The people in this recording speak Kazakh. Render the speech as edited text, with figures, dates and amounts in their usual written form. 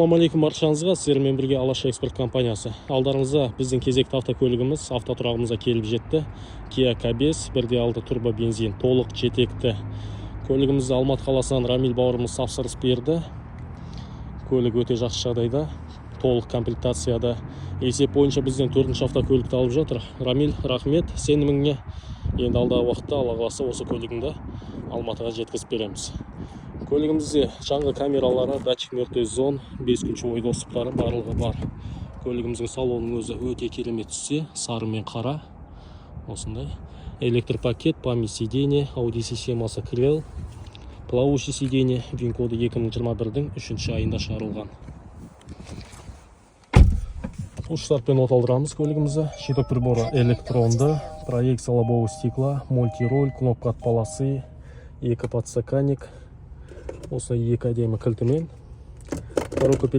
Ассалаумағалейкум баршаңызға! Сіздермен бірге «Алаш Экспорт» компаниясы. Алдарыңызда біздің кезекті автокөлігіміз автотұрағымызға келіп жетті. Kia K5, 1.6 турбо бензин, толық жетекті. Көлігімізді Алматы қаласынан Рамиль бауырымыз тапсырыс берді. Көлік өте жақсы жағдайда, толық комплектацияда. Есеп бойынша бізден төртінші автокөлікті алып жатыр. Рамиль, рахмет сеніміңе. Енді алдағы уақытта, Алла қаласа, осы көлігіңді Алматыға жеткізіп береміз. Көлігімізде жаңғы камералары, датчик мертвых зон, бес ключевой доступтары, барлығы бар. Көлігіміздің салонының өзі өте керемет түсте, сары мен қара осындай. Электропакет, память сиденье, аудио системасы Krell, плавающий сиденье. Вин коды 2021-дің үшінші айында шығарылған. Пуш стартпен оталдырамыз көлігімізді. Щиток приборы электронды, проекция лобового стекла, мультируль, кнопка от полосы, екі подстаканник, осындай екі әдемі кілтімен. Коробка